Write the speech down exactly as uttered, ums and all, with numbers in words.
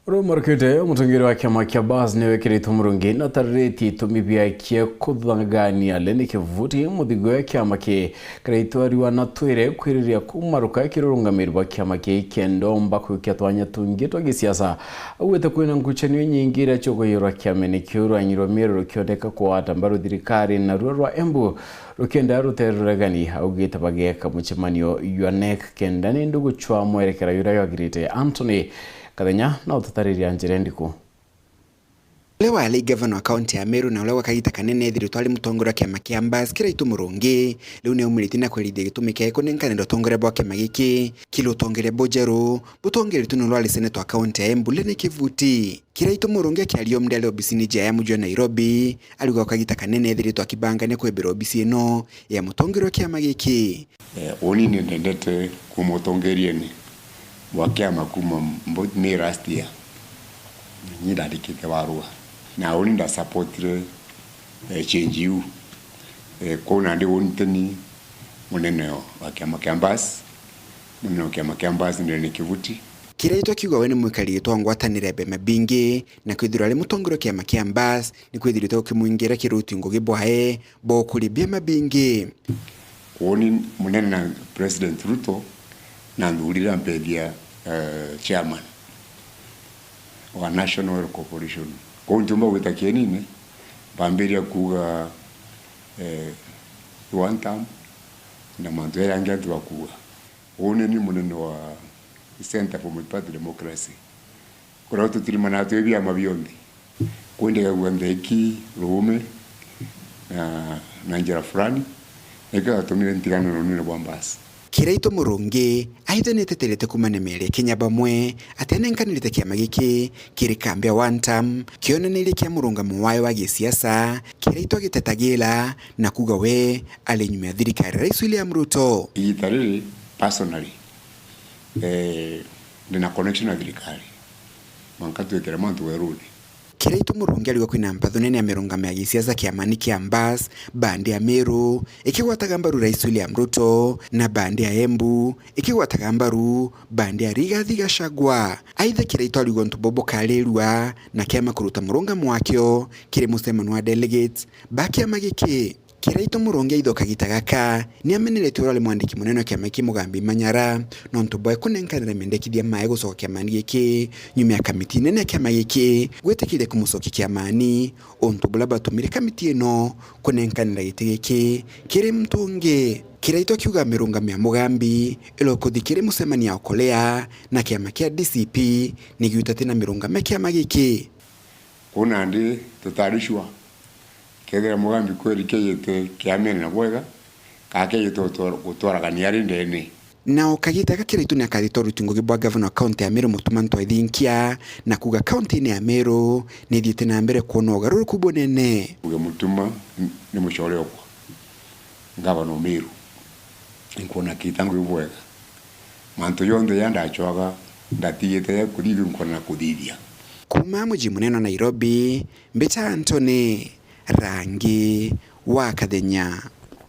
Rumarukite, mutongeria wa kiama kia Bas niwe Kiraitu Murungi na tariritie itumi biakie kuthangania Leni Kivuti, muthigo ya kiama ki Kiraitu ariwa na twire kwiriria kumaruka kiri urungamiri bwa kiama ki kenda omba kuikia twanya tungi twa gisiasa. Augite kwina ngucanio inyingi iria ciugairwa kiamene kiu rwanyi rwa Meru rukioneka kugwata mbaru thirikari, naruo rwa Embu rukienda rutere ruregani. Augite bageeka mucemanio jwa NEC kenda nindi gucwaa mwerekera juria jwagirite. Anthony Kathenya na ututariria njira ndiku. Uria wari gavana wa kaunti ya Meru na uria gwa kagita kanene ethiritwe ari mutongoria wa kiama kia Mbas, Kiraitu Murungi, riu ni aumiritie na kwerithia gitumi kia kunenkanira utongoria bwa kiama giki kiri utongeria bujeru butongeretue ni uria wari seneta wa kaunti ya Embu, Leni Kivuti. Kiraitu Murungi akiaria o mundi ari obisini jia ya muji wa Nairobi, ariuga kagita kanene ethiritwe akibangania kwebera obisi ino ya mutongeria wa kiama giki. Eh, uni ni ndendete kumutongerieni bwa kiama kuma mbo-, May last year. Ni ndandikite barua. Na uni ndasupportire, eh, change iu. Eh, kwou nandi uni teni munene wa kiama kia Mbas, munene wa kiama kia Mbas ndene Kivuti. Kiraitu akiuga we ni mwikari gitwa ngwatanire ya biama bingi, na kwithirwa ari mutongeria wa kiama kia Mbas, ni kwithirite gukimwingira kiruti ngugi bwae bwa ukuria biama bingi. Kwou ni munene na President Ruto na nthurire ampethia, eh, chairman wa National Oil Corporation. Kwou ntiumba gwita kienine, mpambiria kuuga, eh, one term na mantu jaria jangi antu bakuuga. Uni ni munene wa Centre for Multiparty Democracy. Kuria tutirimanaa twi biama bionthe. Kwendekagua ntheki, ruume, na, na njira fulani, nikio giatumire ntigane na runene bwa Mbas. Kiraitu Murungi aithanite terete kuuma na mieri ya kinya bamwe, ati anenkanirite kiama giki kiri kambi ya one term, kionanirie kia murungamo wayo wa gisiasa, Kiraitu agitetagira na kuuga we ari nyuma ya thirikari ya Rais William Ruto. Igita riri, personally, eh, ndina connection na thirikari. Mwanka twikire mantu werune. Kiraitu Murungi ariuga kwina mpatho nene ya mirungamo ya gisiasa kiamani kia Mbas, bandi ya Meru ikigwataga mbaru Rais William Ruto, na bandi ya Embu ikigwataga mbaru bandi ya Rigathi Gachagua. Aitha Kiraitu ariuga untu buu bukarirua na kiama kuruta murungamo wakio kiri mucemanio wa delegates ba kiama giki. Kiraitu Murungi aitho kagita gaka ni ameneretie uria ari mwandiki munene wa kiama giki Mugambi Manyara, nontu bwa kunenkanira mendekithia mae gucoka kiamani giki nyuma ya kamiti nene ya kiama giki gwitikiria kumucokia kiamani, untu buria bwatumire kamiti ino kunenkanira giti giki kiri muntu ungi. Kiraitu akiuga mirungamo ya Mugambi irokuthi kiri mucemanio wa Korea na kiama kia D C P ni giutate na mirungamo ya kiama giki. Kuu nandi tutari sure kethira Mugambi kweri kejite kiamene na bwega, kana kejite gutwar-, gutwaragania ari ndene. Nao kagita gaka Kiraitu ni akathitwa uruti ngugi bwa gavana wa kaunti ya Meru Mutuma M'Ethingia, na kuuga kaunti-ini ya Meru ni ithiite na mbere kwona ugaruruku bunene. Uge Mutuma n-, ni mucore okwa, gavana o Meru, nkwona akita ngugi bwega. Mantu jonthe ja ndacwaga, ndatigite ja kuthithia, nkwona na kuthithia. Kuuma muji munene wa Nairobi, mbita Anthony Rangi wa Kathenya.